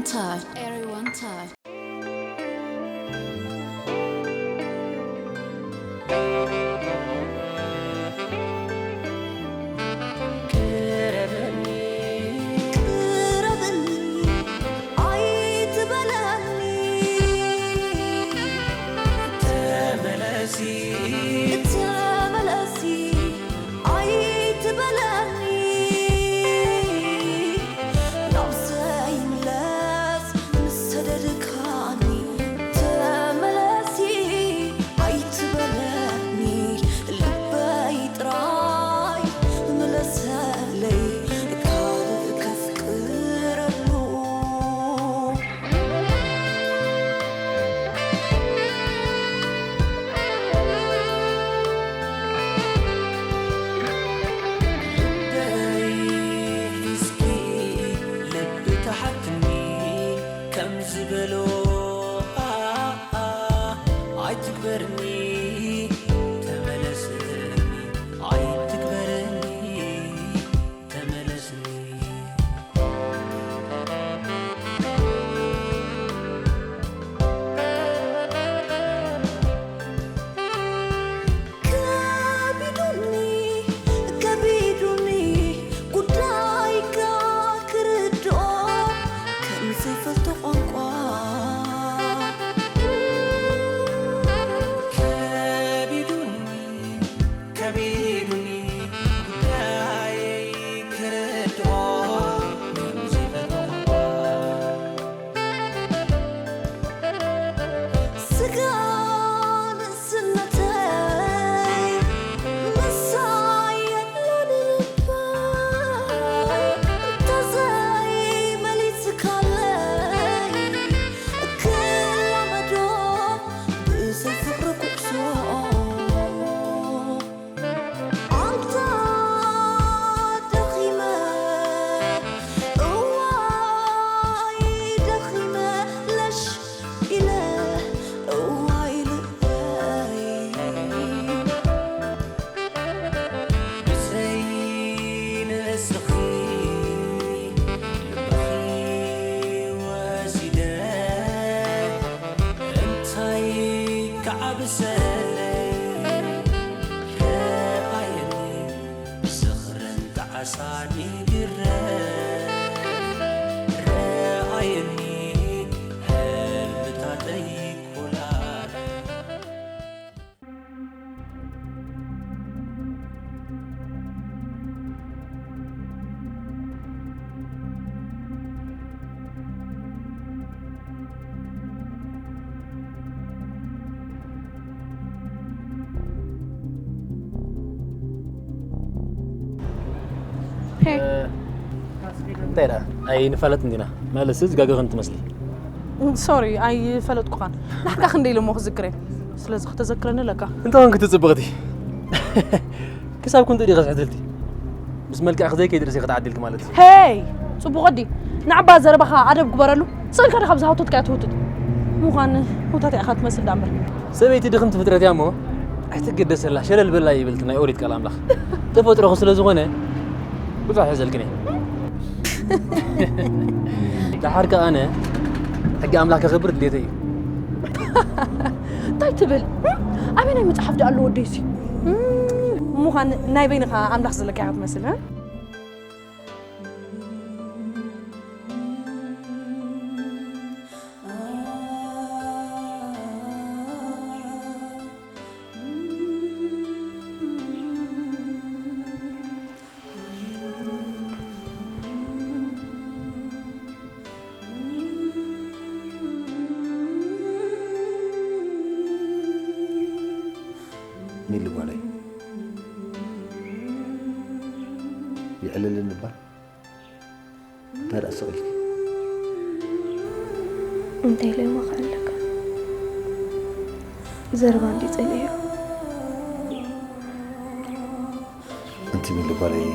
Touch. Everyone touch. ቅረበኒ፣ ቅረበኒ፣ ኣይትበለኒ። ተመለሲ፣ ተመለሲ፣ ኣይትበለኒ። ናብ ዘይምለስ ምስ ሰደድካኒ ተመለሲ ኣይትበለኒ። ልበይ ጥራይ ምለሰለይ ካልእ ከፍቅረሉ። ልበይ እስኪ ልቢ ተሓትኒ ከም ዝበሎ ኣይትግበርኒ ተመለስኒ ኣይትግበርኒ ተመለስኒ። ከቢዱኒ ከቢዱኒ ጉዳይካ ክርድኦ ከም ዘይፈልጦ ቋንቋ ከቢዱኒ ከቢዱኒ ጉዳየይ ክርድኦ ከም ዘይፈልጦ ቋንቋ ስጋ ንእስነተይ ምሳይ የለን ልበይ እንተዘይመሊስካለይ ክላመዶ ብዘይ ፍቕሪ ኩዕሶ ኣንታ ደኺመ እዋይ ደኺመ ለሽ ኢለ እዋይ ልበይ ብዘይ ንስኺ ልብኺ ወሲደ እንታይ ክዓብሰለይ ረኣየኒ ብዝኽርን ጣዕሳን ይግረፍ ረኣየኒ ህልምታተይ ኮላር እንታይ ደኣ ኣይንፋለጥን ዲና? መለስ ዝጋገኽን ትመስሊ። ሶሪ ኣይፈለጥኩኻን። ንሕካ ክንደይ ኢለ እሞ ክዝክረ ስለዚ ከተዘክረኒ ኣለካ። እንታይ ኮንኪ ትጽብቕቲ? ክሳብ ክንድኡ ዲኺ ዝሕትልቲ? ምስ መልክዕኺ ዘይከይድ ርእሲ ክትዓድልቲ ማለት እዩ። ሄይ! ጽቡቕ ወዲ፣ ንዓባ ዘረባኻ ኣደብ ግበረሉ። ስቕ ኢልካ ዶ ካብዛ ህውተትካ እያ ትህውትት? ምዃን ህውታትያ ኢኻ ትመስል ደኣ እምበር። ሰበይቲ ድኽምቲ ፍጥረት እያ እሞ ኣይትገደሰላ፣ ሸለል በላ ይብል እቲ ናይ ኦሪት ቃል ኣምላኽ። ተፈጥሮኺ ስለ ዝኾነ ብዙሕ ኣይሕዘልክን እየ። ደሓር ከኣ ኣነ ሕጊ ኣምላኽ ከኽብር ድሌተይ እዩ። እንታይ ትብል? ኣበይ ናይ መጽሓፍ ደኣ ኣሎ ወደይሲ? ምዃን ናይ በይንኻ ኣምላኽ ዘለካ ኢኻ ትመስል። ሚሊ ጓለይ ይዕልልን እባ እንታይ ደኣ ስቕ ኢልኪ እንታይ ኢለ እሞ ክዕለካ ዘረባ እንዲ ጸሊኦ ኣንቲ ሚሊ ጓለይ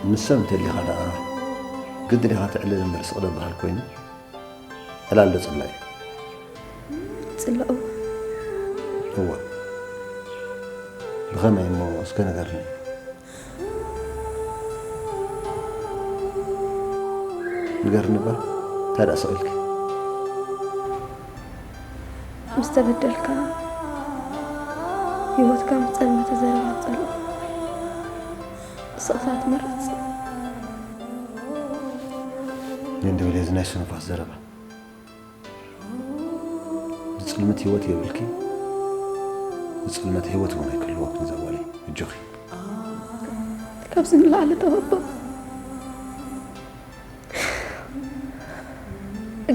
ምስ ሰብ እንተሊኻ ደኣ ግድን ኢኻ ትዕልል እምበር ስቕ ዶ በሃል ኮይኑ ዕላል ዶ ጽላእ እዩ ጽላእ እወ እወ ብኸመይ እሞ እስከ ንገርኒ ንገርኒ እባ እንታይ ደኣ ስቕ ኢልኪ? ምስ ተበደልካ ህይወትካ ምስ ጸልመተ ዘረባ ጸልኦ ስቕታ ትመርጽ። እኔ እንደበለ እዚ ናይ ስኑፋት ዘረባ ዝጽልምት ህይወት የብልኪ። ዝጽልመት ህይወት እውን ኣይክህልወክን እዛ ጓለይ። እጆኺ። ካብዚ ንላዕሊ ተበባ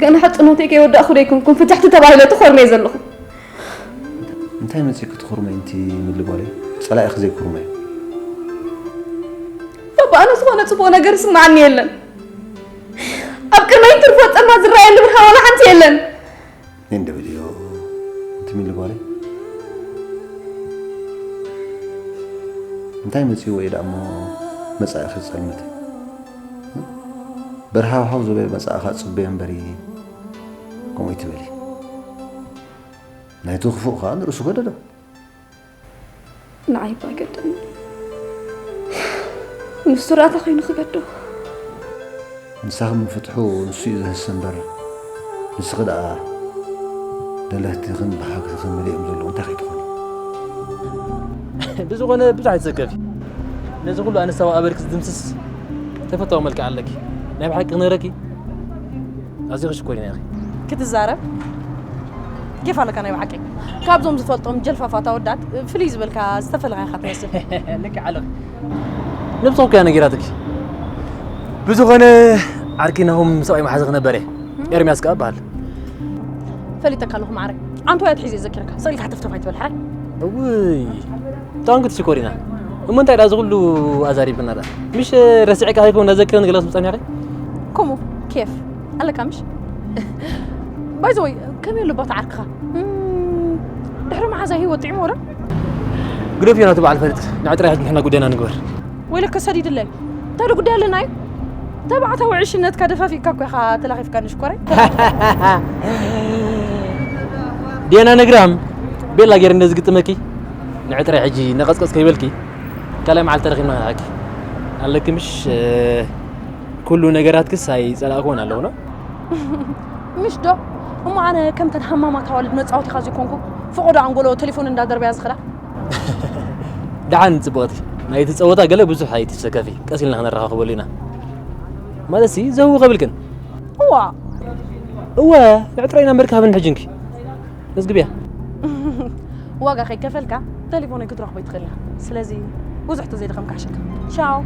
ገና ሕጽኖተይ ከይወዳእኹ ደይኮንኩም ፍትሕቲ ተባሂለ ተኾርመየ ዘለኹ። እንታይ መጺእኪ ትኹርመይ እንቲ ምሊ ጓለይ? ጸላኢኺ ዘይኩርመይ። ባባ ኣነ ዝኾነ ጽቡቕ ነገር ይስምዓኒ የለን። ኣብ ቅድመይ ትርፎ ጸልማት ዝረኣየሉ ብርሃን ዋላ ሓንቲ የለን። እኔ እንደበልዮ እንቲ ሚሊ ጓለይ። እንታይ መጺእዎ እዩ ደኣ እሞ መጻኢኺ ዝጸልመተ? በርሃውሃው ዝበለ መጻኢኻ ጽበዮ እምበሪ ከምኡ ይትበሊ። ናይቲ ክፉእ ኸኣ ንርእሱ ገደዶ። ንዓይ እባ ኣይገደኒ። ንሱ ራእታ ኮይኑ ክገዶ። ንሳኺ ምፍትሑ ንሱ እዩ ዘህሰ እምበር ንስኺ ደኣ ደለህትኽን በሃግትኽን መሊኦም ዘለዉ እንታይ ከይትኾኒ። ብዝኾነ ብዙሕ ኣይትሰከፊ። ነዚ ኩሉ ኣነሳዊ ኣበርክ ዝድምስስ ተፈታዊ መልክዕ ኣለኪ። ናይ ብሓቂ ክነግረኪ ኣዝዮ ክሽኮር ኢና ኢኺ። ክትዛረብ ኬፍ ኣለካ ናይ ብሓቂ። ካብዞም ዝፈልጦም ጀልፋፋት ኣወዳት ፍልይ ዝበልካ ዝተፈለኻ ኢኻ ትመስል። ልክዕ ኣለኺ። ነብሳ እኮ እያ ነጊራትኪ። ብዝኾነ ዓርኪ ናሆም ሰብኣይ መሓዘ ክነበር እየ። ኤርምያስ ከኣ እበሃል። ፈሊጠካ ኣለኹ ማዕረ። ኣንተ ወያ ትሒዘ ዘኪረካ ሰቂልካ ሕተፍተፍ ኣይትበል ሕራይ። እውይ ብጣዕሚ ክትሽኮር ኢና። እሞ እንታይ ደኣ እዚ ኩሉ ኣዛሪብና ደኣ? ምሽ ረሲዕካ ከይከውን እንዳዘክረኒ ገለ ክትምጻኒ ኢኺ? ከምኡ ኬፍ ኣለካ ምሽ? ባይ ዘ ወይ ከመይ ኣሎ ባታ ዓርክኻ? እም፣ ድሕሪ መሓዛ ህይወት ጥዕሞ ዶ? ግደፍዮ ናቱ በዓል ፈሊጥ ንዕ ጥራይ ሕጂ ንሕና ጉዳይና ንግበር። ወይለከ ሰዲድለይ እንታይ ዶ ጉዳይ ኣለና እዩ? ተባዕታዊ ዕሽነትካ ደፋፊእካ እኮ ኢኻ ተላኺፍካ ንሽኮረይ። ዴና ነግራም ቤላ ገይር እንደዚ ግጥመኪ ንዕ ጥራይ ሕጂ ነቐጽቀጽ ከይበልኪ ካልኣይ መዓልቲ ተረኺብና ክንሓቂ ኣለኪ ምሽ? ኩሉ ነገራትክስ ኣይጸላእክዎን ኣለኹ ነው። ምሽ ዶ? እሞ ኣነ ከምተን ሃማማት ኣዋልድ መጻወቲኻ ዘይኮንኩ ፈቐዶ ኣንጎሎ ቴሌፎን እንዳደርበያ ዝኽዳ። ደሓን ጽቡቕቲ ናይቲ ጸወታ ገለ ብዙሕ ኣይትሰከፊ፣ ቀስ ኢልና ክንራኸበሉ ኢና። ማለትሲ ዘው ከብልክን። እዋ እወ ንዕ ጥራይ ኢና መርካብን ሕጂ እንኪ መዝግብያ። ዋጋ ከይከፈልካ ተሌፎነይ ክትረኽቦ ይትኽእል ኢኻ። ስለዚ ብዙሕ ተዘይደኸምካ ሕሸካ። ቻው።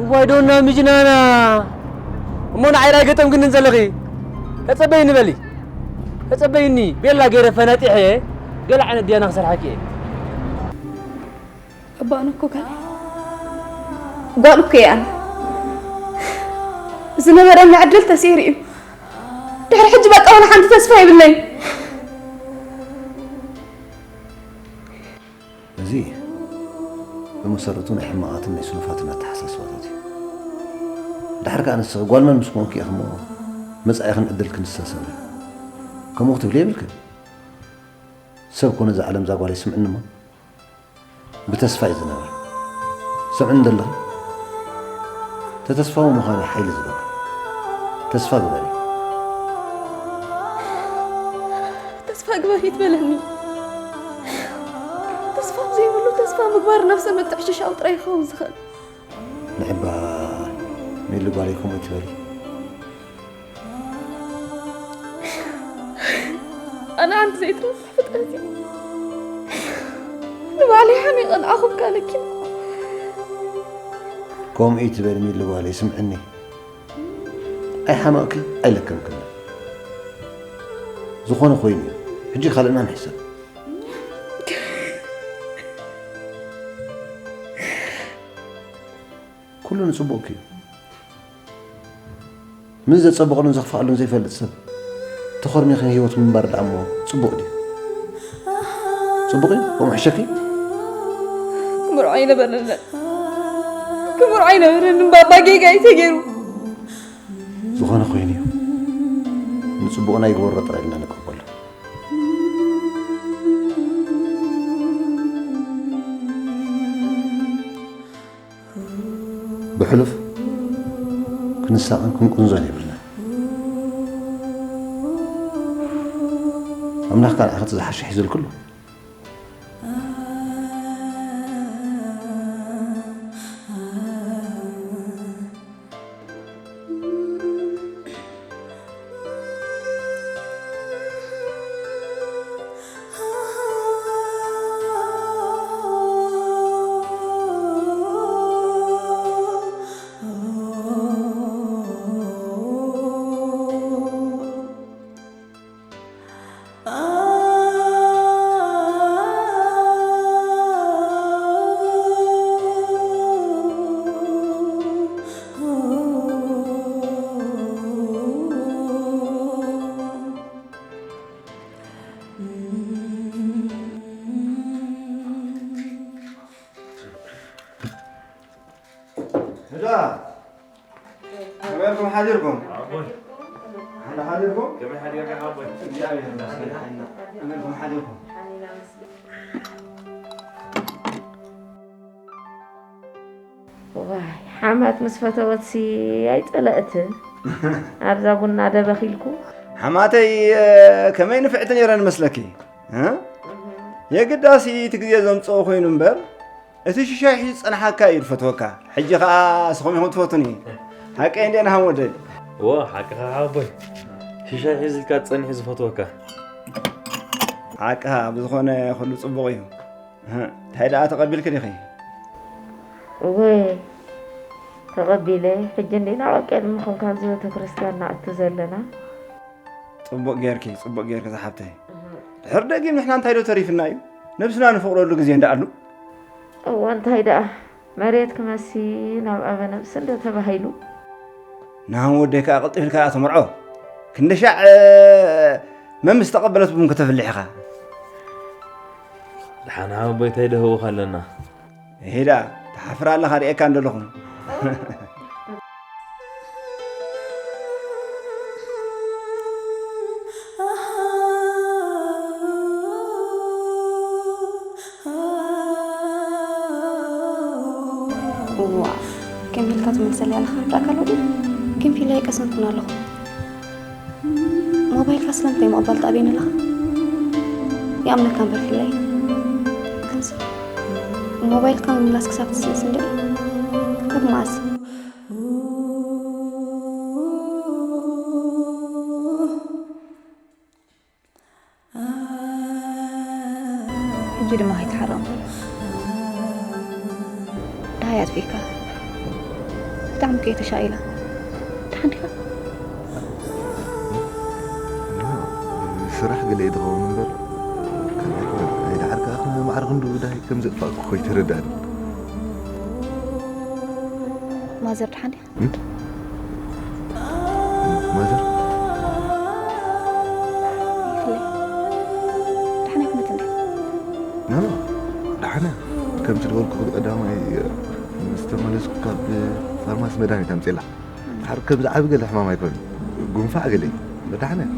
እዋይ ዶና ምጅናና እሞ ንዓይ ራይ ገጠም ግንን ዘለኺ ተጸበይኒ በሊ ተጸበይኒ ቤላ ገይረ ፈናጢሐ ገለ ዓይነት ድያና ክሰርሓኪ እየ። እባ ኣነ እኮ ጓል ጓል እኮ እየ ኣነ። ዝነበረኒ ዕድል ተሰይሩ እዩ። ድሕሪ ሕጂ በቃ ዋላ ሓንቲ ተስፋ የብለይ። እዚ ብመሰረቱ ናይ ሕማቓትን ናይ ስኑፋትን ኣተሓሳስባታት እዩ። ድሓር ከኣ ንስኺ ጓል መን ምስ ኮንኪ ኢኺ እሞ መጻኢኽን ዕድልክን ዝተሰምረ። ከምኡ ክትብሊ የብልክን። ሰብ ኮነ እዛ ዓለም እዛ ጓለይ ስምዕኒ እሞ ብተስፋ እዩ ዝነብር። ስምዕኒ ዶ ኣለኺ? ተተስፋዊ ምዃን እዩ ሓይሊ ዝበካ። ተስፋ ግበሪ። ተስፋ ግበር ይትበለኒ። ተስፋ ዘይብሉ ተስፋ ምግባር ነብሰ ምትዕሽሻው ጥራይ ይኸውን ዝኽእል። ንዕባ ሚሊ ጓለይ ከምኡ ይትበሊ። ኣነ ኣንቲ ዘይትረብሕ ፍጥረት እየ። ንባዕለይ ሓሚቐ ንዓኹም ካለኪ ከምኡ ይትበል ሚሊ ጓለይ ስምዕኒ። ኣይሓመቕኪ ኣይለከምክን። ዝኾነ ኮይኑ እዩ። ሕጂ ካልእና ንሕሰብ። ኩሉ ንጽቡቕኪ እዩ። ምን ዘጸብቐሉን ዘኽፍኣሉን ዘይፈልጥ ሰብ ተኾርሚኺ ህይወት ምንባር ደኣ እሞ ጽቡቕ ድዩ? ጽቡቕ እዩ? ከምኡ ሕሸኪ? ክምርዖ ኣይነበረንን። ክምርዖ ኣይነበረንን። ባባ ጌጋ እዩ ተገይሩ። ዝኾነ ኮይኑ እዩ። ንጽቡቕና ይግበሮ ጥራይ ኢልና ንቀበሎ። ብሕሉፍ ክንሳቐን ክንቁንዘን የብልና። ኣምላኽ ካልኣኸት ዝሓሸ ሒዙልክሉ። ከመይ ሓዲርኩም? ሓዲርኩም? ከመይ ሓዲርካ ሓወቦይ? እግዚኣብሔር ይመስገን። ከመይ ሓዲርኩም? ዋይ ሓማት ምስ ፈተወትሲ ኣይጸለእትን። ኣብዛ ቡና ደበኺልኩ። ሓማተይ ከመይ ንፍዕቲ ነይረን መስለኪ? የግዳሲ እቲ ግዜ ዘምጽኦ ኮይኑ እምበር እቲ ሽሻይ ሒዙ ዝጸንሓካ እዩ ዝፈትወካ። ሕጂ ኸኣ ንስኹም ኢኹም ትፈትዉኒ። ሓቀይ እንዴ ንሃም ወደይ? እዎ ሓቅኻ ሓወቦይ። ሽሻይ ሒዙልካ ዝጸንሕ እዩ ዝፈትወካ። ሓቅኻ ብዝኾነ ኩሉ ጽቡቕ እዩ። እንታይ ደኣ ተቐቢልኪ ዲኺ? እወ ተቐቢለ። ሕጂ እንዲና ቀቂድምኹም ካብዚ ቤተ ክርስቲያን ንኣቱ ዘለና። ጽቡቕ ጌርኪ፣ ጽቡቕ ጌርኪ ዝሓፍተይ። ድሕር ደጊም ንሕና እንታይ ዶ ተሪፍና እዩ? ነብስና ንፍቕረሉ ግዜ እንዳኣሉ። እወ እንታይ ደኣ መሬት ክመሲ ናብ ኣበ ነብሲ እንዶ ተባሂሉ። ንሃም ወደይ ከኣ ቅልጥፍ ኢልካ እያ ተመርዖ። ክንደሻዕ መምስ ተቐበለት ቡን ከተፍልሕ ኢኻ። ደሓን ሓወቦይ እንታይ ደህውኻ ኣለና። ሄዳ ትሓፍር ኣለኻ ርእየካ እንደለኹ። እዋ፣ ከመይ ኢልካ ትመልሰለይ ኣለኻ? ርዳእካ ኣሎ ድዩ? ግን ፊለ ኣይቀሰንኩን ኣለኹ። ሞባይልካ ስለምንታይ ምቕባል ትኣብየኒ ኣለኻ? ይኣምነካ እምበር ፊለ። ክንስ ሞባይልካ ምምላስ ክሳብ ትስእን ስንደይ? ካብ መኣስ? ሕጂ ድማ ከይተሓረቕና። ደሃይ ኣጥፊእካ። ብጣዕሚ እኮ እየ ተሻቒላ። ደሓን ዲኻ? ስራሕ ገለ እየ ዝኸውን እምበር፣ ካልኣይ ነገር ኣይደሓር ከኣ ማዕረ ክንድኡ ደሃይ ከም ዘጥፋእኩ እኮ ኣይተረድኣንን። ማዘር ደሓን ድያ? ማዘር? ይፍለይ። ደሓን ኣይኮነትን ድያ? ኖ፣ ኖ፣ ደሓን እያ። ከምቲ ዝበልኩ ቀዳማይ፣ ምስ ተመለስኩ ካብ ፋርማሲ መድሃኒት ኣምፅእላ። ድሓር ከምዚ ዓቢ ገለ ሕማም ኣይኮነን። ጉንፋዕ ገለ እዩ። ደሓን እያ።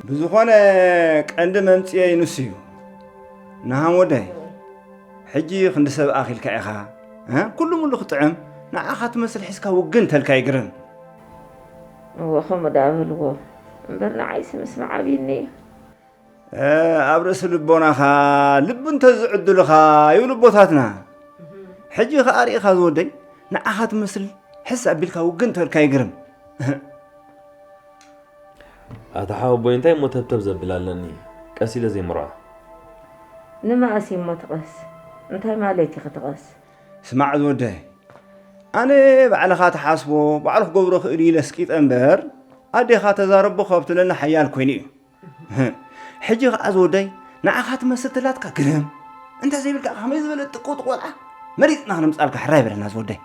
ብዝኾነ ቀንዲ መምጽኤይ ንሱ እዩ። ነሃም ወደይ፣ ሕጂ ክንዲ ሰብ ኣኺልካ ኢኻ፣ እ? ኩሉ ሙሉ ክጥዕም ንዓኻ ትመስል ሒዝካ ውግን ተልካ ይግርም። እወ፣ ከምኡ ደኣ በልዎ እምበር ንዓይሲ ምስማዕ ኣብይኒ እዩ። እ፣ ኣብ ርእሲ ልቦናኻ ልቢ እንተዝዕድሉኻ ይብሉ ኣቦታትና። ሕጂ ኸኣ ርኢኻ ዝወደይ፣ ንዓኻ ትመስል ሕስ ኣቢልካ ውግን ተልካ ይግርም። ኣታ ሓወቦይ እንታይ እሞ ተብተብ ዘብል ኣለኒ፣ ቀስ ኢለ ዘይምርዖ። ንመኣስ እሞ ትቐስ? እንታይ ማለት እዩ ክትቐስ? ስማዕ ዝወደይ፣ ኣነ ባዕልኻ ትሓስቦ፣ ባዕሉ ክገብሮ ክእል ኢለ ስቂጠ እምበር፣ ኣዴኻ ተዛረቦ ካብ ትብለኒ ሓያል ኮይኑ እዩ። ሕጂ ኸዓ ዝወደይ፣ ንዓኻ ትመስል ተላትካ ግርም። እንተ ዘይብልካ ከመይ ዝበለ ጥቁጥቅ ቆልዓ መሪጽና ክነምጻልካ ሕራይ በለና ዝወደይ።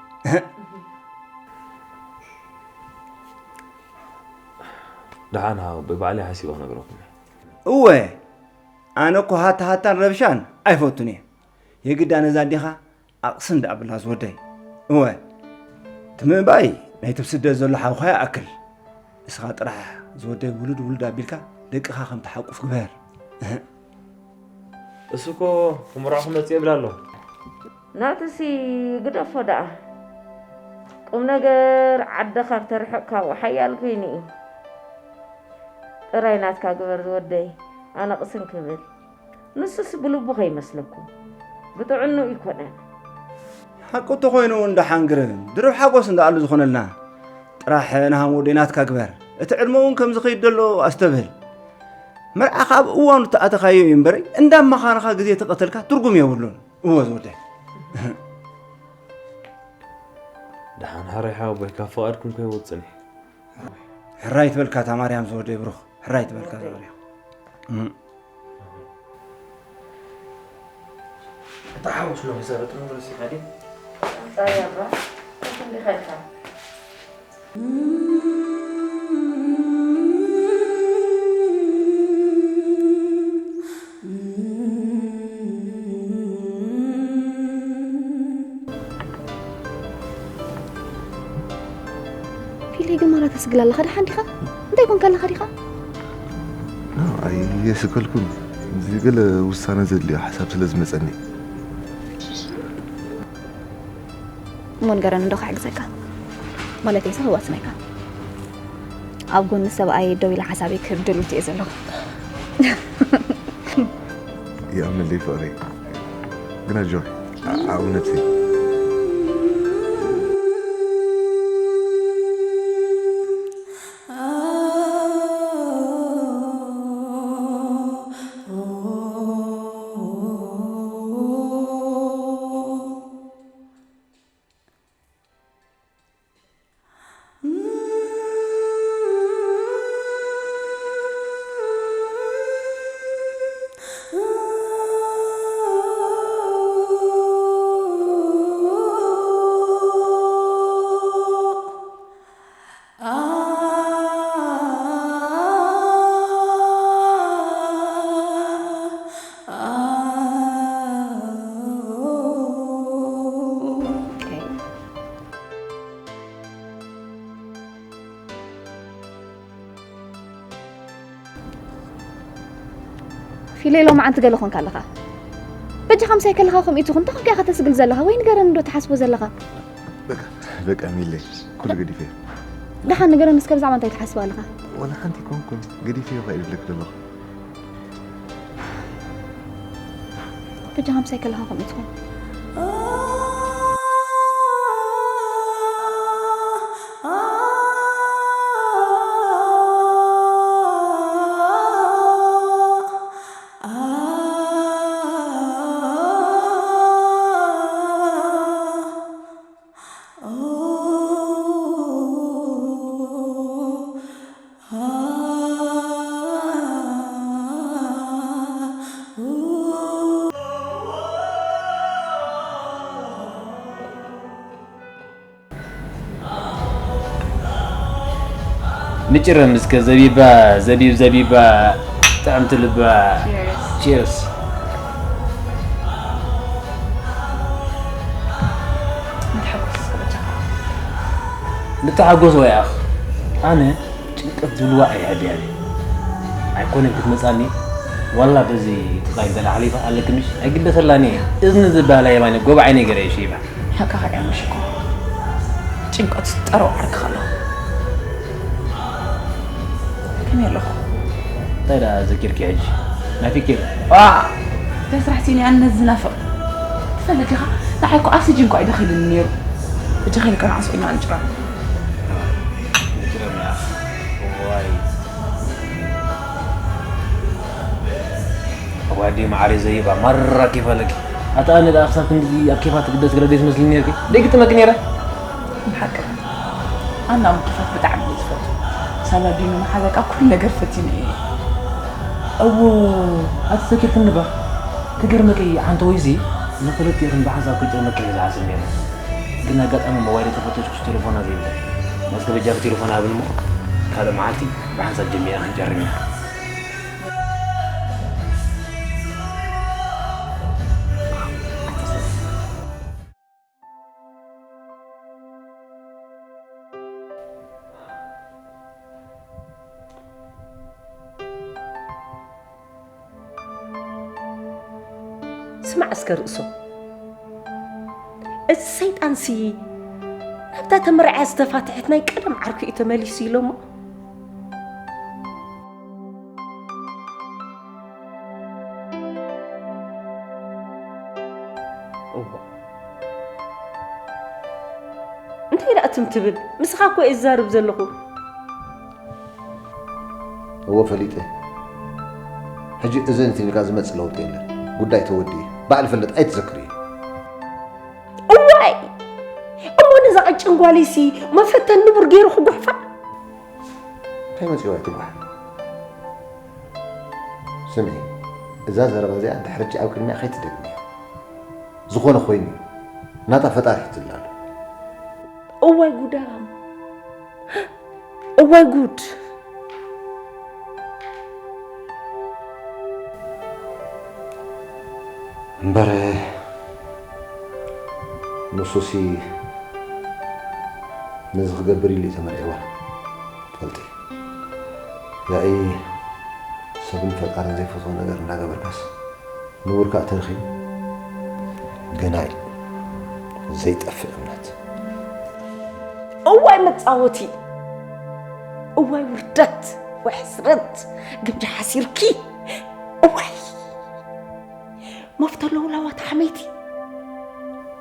ደሓን ሓወቦይ፣ ባዕለይ ሓሲበ ክነግረኩም እየ። እወ፣ ኣነ እኮ ሃታ ሃታን ረብሻን ኣይፈቱን እየ። የግዳ ነዛ ኣዴኻ ኣቕስን ደኣ ብላ ዝወደይ። እወ፣ እቲ ምእባይ ናይቲ ኣብ ስደት ዘሎ ሓውኻ ይኣክል። እስኻ ጥራሕ ዝወደይ ውሉድ ውሉድ ኣቢልካ ደቅኻ ከም ትሓቁፍ ግበር። እህ። እሱ እኮ ክምርዖ ክመጽእ ይብል ኣሎ። ናትሲ ግደፎ ደኣ። ቁም ነገር ዓድኻ ክተርሕቕ ካብኡ ሓያል ኮይኑ እዩ። ጥራይ ናትካ ግበር ዝወደይ፣ ኣነ ቅስን ክብል። ንሱስ ብልቡ ከይመስለኩም፣ ብጥዕኑ ኣይኮነን። ሓቁ እንተኾይኑ እንዳ ሓንግር ድርብ ሓጎስ እንዳኣሉ ዝኾነልና። ጥራሕ ንሃም ወደይ ናትካ ግበር። እቲ ዕድመ እውን ከም ዝኸይድ ዘሎ ኣስተብህል። መርዓኻ ኣብ እዋኑ ተኣተኻዮ እዩ እምበረይ፣ እንዳማኻንኻ ግዜ ተቐተልካ ትርጉም የብሉን። እወ ዝወደይ። ደሓን ሕራይ ሓወቦይ፣ ካብ ፍቓድኩም ከይወጽእን እየ። ሕራይ ትበልካ እታ ማርያም ዝወደይ ብሩኽ፣ ሕራይ ትበልካ ዝወደይ። እም። እታ ሓውስ ነው መሰረት ነው ረሲኻ ድዩ? ጻየራ፣ ከስንዲ ኸልካ። ፊለይ ግን ማራ ተስግል ኣለኻ፣ ደሓን ዲኻ? እንታይ ኮንካ ኣለኻ ዲኻ? ኣይየስከልኩን። እዚ ገለ ውሳነ ዘድልዮ ሓሳብ ስለ ዝመጸኒ። እሞ ንገረኒ እንዶ ክሕግዘካ። ማለተይስ ክዋስነካ። ኣብ ጎኒ ሰብኣይ ደው ኢለ ሓሳበይ ክህብ ድሉት እየ ዘለኹ። ይኣምነለይ ፍቕረይ። ግን ኣጆኺ፣ ዓ-፣ ዓው ነብሰይ። ፊለይ ሎማዓንቲ ገለ ኮንካ ኣለኻ። በጃኻ ምሳይ ከለኻ ከምኡ ትኹን እንታይ ኮንካ ኢኻ ተስግል ዘለኻ ወይ ንገረኒ እንዶ ትሓስቦ ዘለኻ። በቃ በቃ ሚለይ ኩሉ ገዲፈ። ደሓን ንገረኒ እስከ ብዛዕባ እንታይ ትሓስብ ኣለኻ። ወላ ሓንቲ ኮንኩን ገዲፈ ይኸ ይብለክ ዘለኹ። በጃኻ ምሳይ ከለኻ ከምኡ ትኹን። ንጭረም እስከ ዘቢባ ዘቢብ ዘቢባ ጥዕምቲ ልባ። ቺርስ። ንተሓጎስ ወይ ኣኽ ኣነ ጭንቀት ዝብልዋ ኣይሃብያን። ኣይኮነን ክትመጻኒ ዋላ በዚ ጥራይ እንተ ሓሊፋ ኣለክምሽ ኣይግደሰላኒ። እዝኒ ዝበሃላ የማነ ጎባዓይ ነገር እየ ሸይባ። ሓቃኻ እያ ምሽኮ። ጭንቀት ጠረው ዓርክኻ ኣለኹ። ከመይ ኣለኹ? እንታይ ደኣ ዘኪርኪ ሕጂ? ናፊቅኪ። እዛ ስራሕ ሲኒ ኣነ ዝናፍቕ። ትፈልጥ ዲኻ? ንዓይ እኮ ኣስጅን እኮ ኣይደኺልኒ ነይሩ። ሕጂ ከይልቀ ንዓስ ቁና ኣንጭራ። ዋይ። ዋዲ ማዕሪ ዘይባ ማራ ኬፍ ኣለኪ። ኣታ ኣነ ደኣ ክሳብ ክንድዚ ኣብ ኬፋ ትግደስ ገለ ዘይትመስልኒ ነርኪ። ደይግጥመኪ ነይረ። ብሓቂ ኣና ምክፋት ብጣዕሚ እየ ዝፈቱ። ሳላ ዲኑ መሓዛይ ካብ ኩሉ ነገር ፈቲነ እየ። እዎ ኣቲ ዘኪርክኒ ባ። ክገርመኪ ዓንተ ወይዚ ንክልቲእኽን ብሓንሳብ ክጥርመኪ እየ ዝሓስብ ነይረ። ግን ኣጋጣሚ ሞባይለይ ተፈተሽኩስ ቴሌፎና ዘይብለይ። መስከ በጃኺ ቴሌፎና ሃብኒ እሞ ካልእ መዓልቲ ብሓንሳብ ጀሚርና ክንጨርም ኢና። መዓስከ ርእሶም። እዚ ሰይጣንሲ ናብታ ተመርዕያ ዝተፋትሐት ናይ ቀደም ዓርኩ እዩ ተመሊሱ ኢሎሞ። እዋ። እንታይ ደኣ ትም ትብል? ምስኻ እኮ እየ ዝዛርብ ዘለኹ። እወ ፈሊጠ። ሕጂ እዘን ኢልካ ዝመጽእ ለውጢ የለን። ጉዳይ ተወዲኡ። ባዕሊ ፈለጥ ኣይትዘክርዮ። እዋይ! እሞ ነዛ ቀጭን ጓለይሲ መፈተን ንቡር ገይሩ ክጓሕፋ? እንታይ መጺዋ ትጓሕ? ስምዒ፣ እዛ ዘረባ እዚኣ ድሕሪ ሕጂ ኣብ ቅድሚኣ ከይትደግምያ። ዝኾነ ኮይኑ እዩ። ናታ ፈጣሪ ሒዙላ ኣሎ። እዋይ ጉዳም! እዋይ ጉድ! እምበር ንሱሲ ነዚ ክገብር ኢሉ እዩ ተመርዒዋ። ትፈልጢ፣ ያኢ ሰብን ፈጣርን ዘይፈትዎ ነገር እናገበርካስ ንቡር ከኣ ተረኺቡ። ገናኢ ዘይጠፍእ እምነት። እዋይ መጻወቲ! እዋይ ውርደት! ወይ ሕስረት! ግምጃ ሓሲርኪ! እዋይ! መፍቶ ለውላዋት ሓመይቲ!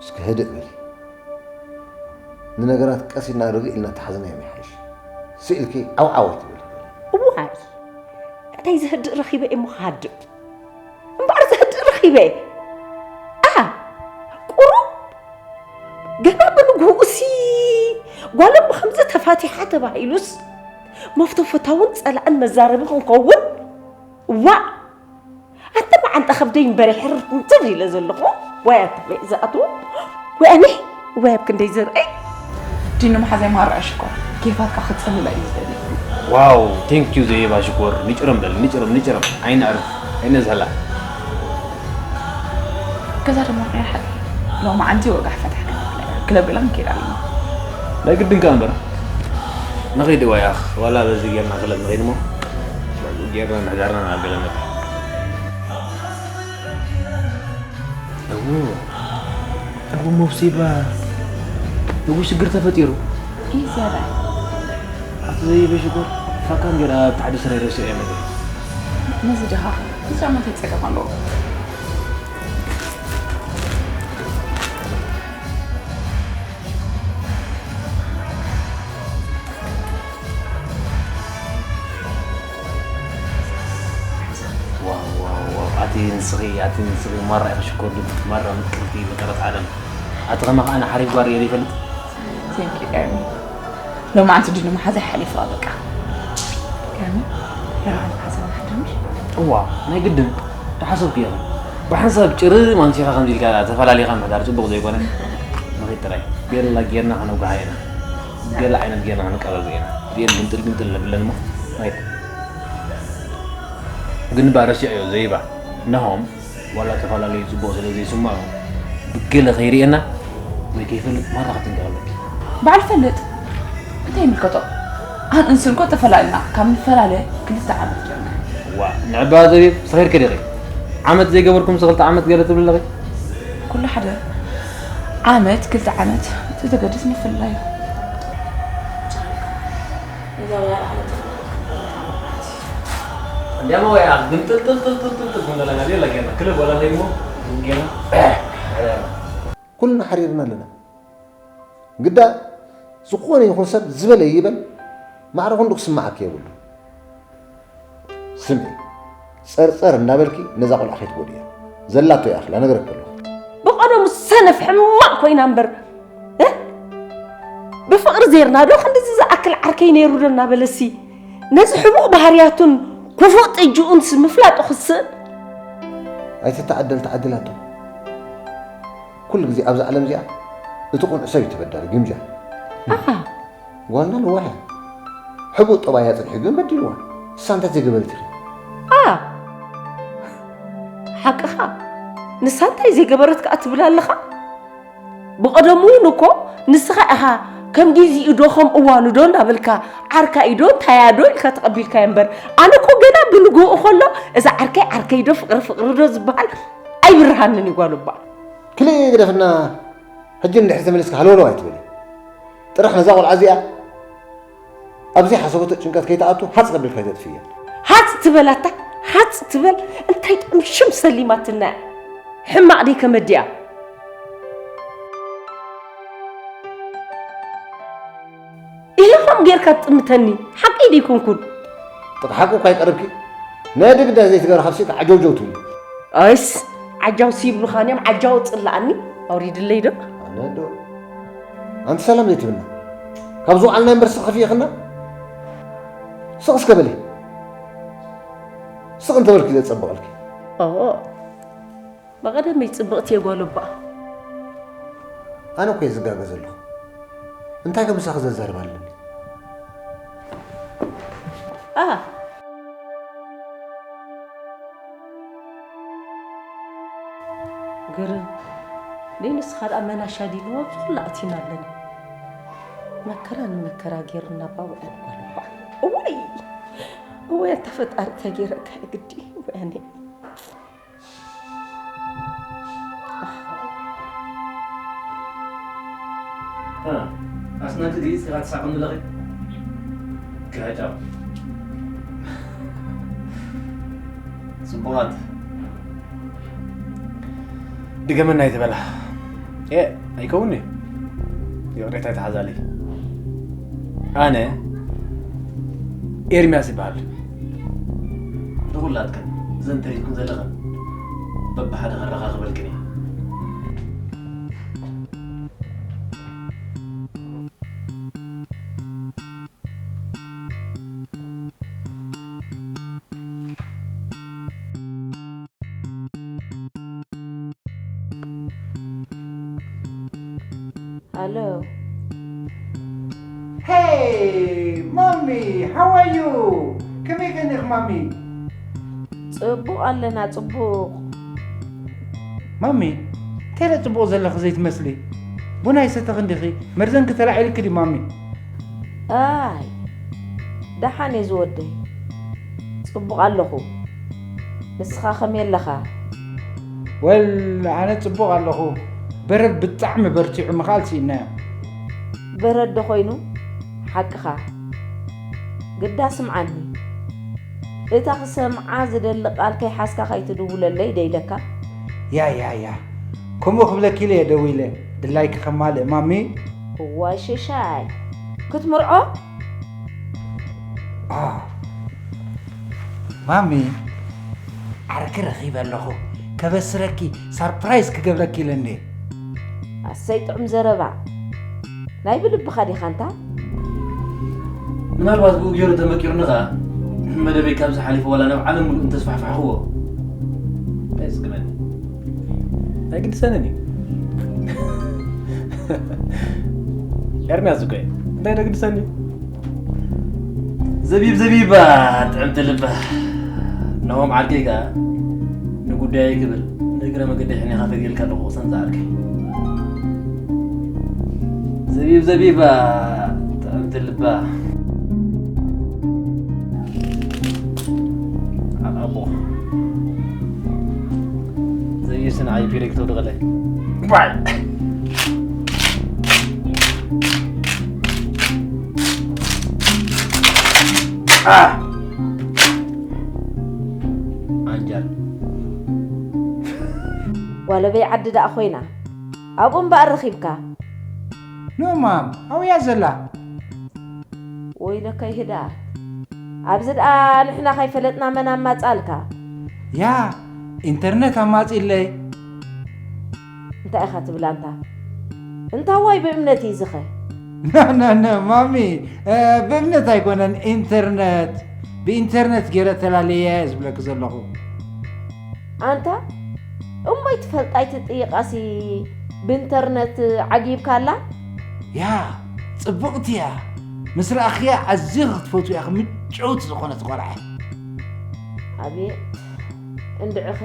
እስኪ ህድእ በሊ። ንነገራት ቀስ ኢልና ርግእ ኢልና ተሓዝናዮም ይሓይሽ። ስኢልኪ ዓው ዓው ኣይትበሊ። እዋይ! እንታይ ዘህድእ ረኺበ እየ እሞ ክሃድእ? እምበኣር ዘህድእ ረኺበ። ኣ! ቁሩብ ገና ብንግሁኡሲ ጓሎም ብኸምዚ ተፋቲሓ ተባሂሉስ መፍቶ ፈታውን ጸላእን መዛረቢ ክንከውን? ዋእ! ኣንተ መዓንጣ ከብደይ እምበር ሕርር እንትብል ኢለ ዘለኹ። ወይ ኣታ በይ ዝኣትዎ? ወይ ኣነ? ወይ ኣብ ክንደይ ዘርእይ? ዲኑ መሓዛይ ማራ ሽኮር፣ ኬፋትካ ክጽልላ እዩ ዝደሊ። ዋው፣ ቴንክ ዩ ዘይባ ሽኮር። ንጭረም በል፣ ንጭረም፣ ንጭረም። ኣይነዕርፍ፣ ኣይነዝህላ። ገዛ ድማ ርሓቅ። ሎማዓንቲ ወጋሕ ፈታሕ ክለብ ገላ ንከይድ ኣለና። ናይ ግድን ከኣ እምበር። ንኸይድ ዋያኽ፣ ዋላ በዚ ጌርና ክለብ ንኸይድ እሞ፣ ጌርና ምሕዳርና ናብ ገለ ነብር። እዎ፣ እዎ፣ ሞብሲባ፣ እዎ፣ ሽግር ተፈጢሩ። ይዘራይ። ኣብቲ ዘይበ ሽኮር፣ ፋካን ገይራ ኣብቲ ሓደ ስራይ ረሲዐ እየ መገ። ነዚ ድኻ፣ እዚ ጫማ እንታይ ጸገም ኣለዎ? ዋው፣ ዋው፣ ዋው፣ ኣቲ ንስኺ፣ ኣቲ ንስኺ፣ ማራ ኢኺ ሽኮር፣ ማራ ምቅርቲ መቀረት ዓለም። ኣቲ ከማኻ ኣነ ሓሪፍ ጓል ርኤ ዘይፈልጥ። Thank you፣ ኤርሚ። ሎማዓንቲ ድኑ መሓዛይ ሓሊፋ በቃ። ኤርሚ፣ ሎማዓንቲ ሓሳብ ሓዳምሽ? እዋ፣ ናይ ግድን። ተሓሰብኩ ኢኺ። ብሓንሳብ ጭርም ኣምሲኻ ከምዚ ኢልካ ተፈላሊኻ ምሕዳር ጽቡቕ ዘይኮነ። ንኺድ ጥራይ። ቤላ ጌርና ከነውግሓ ኢና። ገለ ዓይነት ጌርና ክንቀራረብ ኢና። እዚኤን ግምጥል ግምጥል ነብለን እሞ። ራይት። ግን እባ ረሲዐዮ ዘይባ። ናሆም ዋላ ተፈላለዩ ጽቡቕ ስለ ዘይስምዖ፣ ብገለ ከይርእየና ወይ ከይፈልጥ ማራ ክትንገር ኣለኪ። በዓል ፈልጥ፣ እንታይ ይምልከቶ? ኣን እንስን እኮ ተፈላለና፣ ካብ ንፈላለ ክልተ ዓመት ጌርና። ዋ፣ ንዕባ ዘቢብ፣ ሰኺርኪ ዲኺ? ዓመት ዘይገበርኩምሲ ክልተ ዓመት ገለ ትብሊ ኣለኺ? ኩሉ ሓደ፣ ዓመት፣ ክልተ ዓመት፣ እቲ ዘገድስ ምፍልላይ እዩ። እዛ ወያ ዓመት እንዲያማ ወያ ግምጥልጥልጥልጥልጥል ክንደለና ሌላ ጌርና ክለብ ወላ ዘይሞ ጌርና ኩልና ሓሪርና ኣለና። ግዳ ዝኾነ ይኹን ሰብ ዝበለ ይበል፣ ማዕረ ክንዱ ክስምዓኪ የብሉ። ስምዒ፣ ጸርጸር እናበልኪ ነዛ ቆልዓ ከይትጎድእያ። ዘላቶ ይኣኽላ፣ ነግረኪ ኣለኹ። ብቐደሙ ሰነፍ ሕማቕ ኮይና እምበር፣ እ? ብፍቕሪ ዜርና ዶ ክንድዚ ዝኣክል ዓርከይ ነይሩ ዶ እናበለሲ፣ ነዚ ሕቡእ ባህርያቱን ክፉእ ጥጅኡንስ ምፍላጡ ክስእን? ኣይትተዓደል፣ ተዓዲላቶ። ኩሉ ግዜ ኣብዛ ዓለም እዚኣ እቲ ቁኑዕ ሰብ እዩ ተበዳሊ፣ ግምጃ። ኣሃ። ጓልና ለዋህ እያ። ሕቡእ ጠባያ ጽንሑ ግን በዲልዋ። እሳ እንታይ ዘይገበረት ኢኺ? ኣ፣ ሓቅኻ። ንሳ እንታይ ዘይገበረት ከኣ ትብል ኣለኻ? ብቐደሙ እውን እኮ ንስኻ ኢኻ ከም ጊዜኡ ዶ ከም እዋኑ ዶ እናበልካ ዓርካ እዩ ዶ እንታይ እያ ዶ ኢልካ ተቐቢልካዮ እምበር፣ ኣነ እኮ ገና ብንግሆኡ ከሎ እዛ ዓርከይ ዓርከይ ዶ ፍቕሪ ፍቕሪ ዶ ዝበሃል ኣይብርሃንን እዩ ጓል እባ። ክልእ ግደፍና፣ ሕጂ እንድሕር ተመሊስካ ሃለውለው ኣይትበሊ። ጥራሕ ነዛ ቆልዓ እዚኣ ኣብዚ ሓሰቦቶ ጭንቀት ከይትኣቱ ሃጽ ቀቢልካ ኣይተጥፍእያ። ሃጽ ትበላታ፣ ሃጽ ትበል። እንታይ ጥዑም ሽም ሰሊማትና። ሕማቕ ደይ ከመዲያ። ኢለ ከም ጌርካ ትጥምተኒ፣ ሓቂ ደይኮንኩን። ጥቕ ሓቁ እኳ ይቀርብኪ። ነድግ እንዳ ዘይትገር ካብ ሲካ ዓጀውጀው ትብሉ። ኣይስ፣ ዓጃው ሲብሉኻን እዮም፣ ዓጃው ጽላኣኒ። ኣውሪድለይ ዶ? ኣነ ዶ? ኣንቲ ሰላም ዘይትብልና። ካብ ዝውዓልና እምበር ስቕ ክፍየኽና? ስቕ እስከ በሊ። ስቕ እንተበልኪ ዘጸብቐልኪ። ኦ፣ ብቐደመይ ጽብቕቲ እየ ጓል እባ። ኣነ እኮ እየ ዝጋገ ዘለኹ። እንታይ ከም ምሳኺ ዘዛርብ ኣለኒ? ኣ። ግርም። ደይ ንስኻ ደኣ መን ኣሻዲድዎ ኣብዚ ኩሉ ኣቲና ኣለና። መከራ ንመከራ ጌርና እባ ውዕል ጓል እባ። እዋይ! እዋይ ኣታ ፈጣሪ እንታይ ጌረካ እዩ ግዲ? ውዕል። እ፣ ኣስናቂ ግእዝ ኢኻ ትሳቐኒ ኣለኺ? ግህጫው። ጽቡቓት። ድገመና ኣይትበላ። ኤ፣ ኣይከውን'ዩ። ይቕሬታ ይትሓዛለይ። ኣነ ኤርምያስ ይበሃል። ንኹላትክን እዘን ተሪፍክን ዘለኽን በብሓደ ከረኻኽበልክን እየ። ሃሎ። Hey, mommy, how are you? ከመይ ከኒኽ ማሚ? ጽቡቕ ኣለና፣ ጽቡቕ። ማሚ፣ እንታይ ኢለ ጽቡቕ ዘለኺ ዘይትመስሊ? ቡን ኣይሰተኽን ዲኺ? መርዘንኪ ተላዒልኪ ድዩ ማሚ? ኣይ፣ ደሓን እየ ዝወደይ። ጽቡቕ ኣለኹ። ንስኻ ከመይ ኣለኻ? ወል፣ ኣነ ጽቡቕ ኣለኹ። በረድ ብጣዕሚ በርቲዑ ምኽኣል ስኢናዮ። በረድ ዶ ኮይኑ? ሓቅኻ። ግዳ ስምዓኒ። እታ ክሰምዓ ዝደሊ ቃል ከይሓዝካ ከይትድውለለይ ደይለካ። ያ፣ ያ፣ ያ። ከምኡ ክብለኪ ኢለ እየ ደዊለ። ድላይኪ ከማልእ ማሚ። እዋይ ሽሻይ። ክትምርዖ? ኣ፣ ማሚ፣ ዓርኪ ረኺበ ኣለኹ። ከበስረኪ፣ ሳርፕራይዝ ክገብረኪ ኢለ እንዴ። ኣሰይ ጥዑም ዘረባ። ናይ ብልብኻ ዲኻ እንታ? ምናልባት ብኡ ገይሩ እንተመቂሩኒ ኸኣ፣ መደበይ ካብዚ ሓሊፉ ዋላ ናብ ዓለም ምሉእ እንተስፋሕፋሕክዎ፣ እንታይ የጽግመኒ? ኣይግድሰንን እዩ። ኤርምያስ እኮ እዩ። እንታይ ዶ ግድሰኒ? ዘቢብ ዘቢባ ጥዕምቲ ልባ። ነሆም ዓርከይ ከኣ ንጉዳየይ ክብል ንእግረ መገደይ ሕኔኻ ፈጊልካ ኣለኹ፣ ወሰን ዝዓርከይ። ዘቢብ ዘቢባ ጥዕምቲ ልባ። ኣቦ። ዘቢብ ስንዓይ ፒሬክ ተውድቐለይ። ባይ። ኣ! ዓንጃል። ዋለበይ ዓዲ ደኣ ኮይና፣ ኣብኡ እምበኣር ረኺብካ። ኖ ማም፣ ኣብያ ዘላ። ወይለከይ ህዳር። ኣብዚ ደኣ ንሕና ከይፈለጥና መን ኣማጻልካ? ያ፣ ኢንተርነት ኣማጺለይ። እንታይ ኢኻ ትብል ኣንታ? እንታዋይ ብእምነት እዩ ዝኸ? ኖ፣ ኖ፣ ኖ፣ ማሚ፣ እ፣ ብእምነት ኣይኮነን፣ ኢንተርነት። ብኢንተርነት ገይረ ተላለየ እየ ዝብለኪ ዘለኹ። ኣንታ፣ እሞ ኣይትፈልጣ ኣይትጥይቓሲ ብኢንተርነት ዓጊብካላ? ያ፣ ጽብቕቲ እያ። ምስ ረኣኽያ ኣዝኺ ክትፈትውያ ምጭውቲ ዝኾነት ቆልዓ። ኣቤት፣ እንድዕኸ፣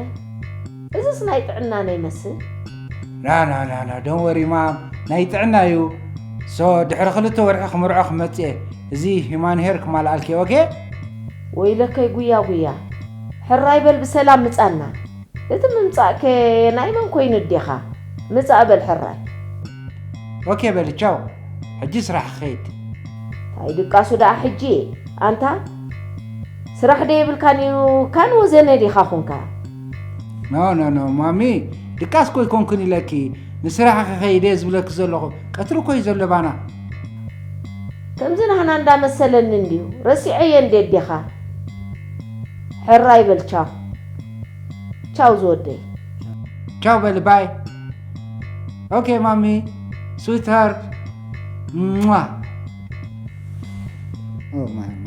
እዝስ ናይ ጥዕና ነይመስል? ና፣ ና፣ ና፣ ና፣ don't worry ማም፣ ናይ ጥዕና እዩ። ሶ፣ ድሕሪ ክልተ ወርሒ ክምርዖ ክመጽእ እየ። እዚ ሂማን ሄር ክማልኣልኪ፣ ኦኬ? ወይለከይ ጉያ ጉያ። ሕራይ በል ብሰላም ምጻና። እቲ ምምጻእከ ናይ መን ኮይኑ ኣዴኻ? ምጻእ በል ሕራይ። ኦኬ በሊ ቻው። ሕጂ ስራሕ ክኸይድ። እንታይ ድቃሱ ደኣ ሕጂ? ኣንታ ስራሕ ዶ የብልካን እዩ? ካን ወዘነ ዲኻ ኹንካ? ኖ ኖ ኖ ማሚ፣ ድቃስ ኮ ይኮንኩን ኢለኪ፣ ንስራሕ ክኸይድ እየ ዝብለኪ ዘለኹ። ቀትሪ ኮ እዩ ዘሎ ባና። ከምዚ ናህና እንዳመሰለኒ እንድዩ። ረሲዐየ እንዴ ኣዴኻ? ሕራይ በል ቻው። ቻው ዝወደይ። ቻው በሊ ባይ። ኦኬ ማሚ፣ ስዊትሃርት። ሟ። ኦ ማሚ።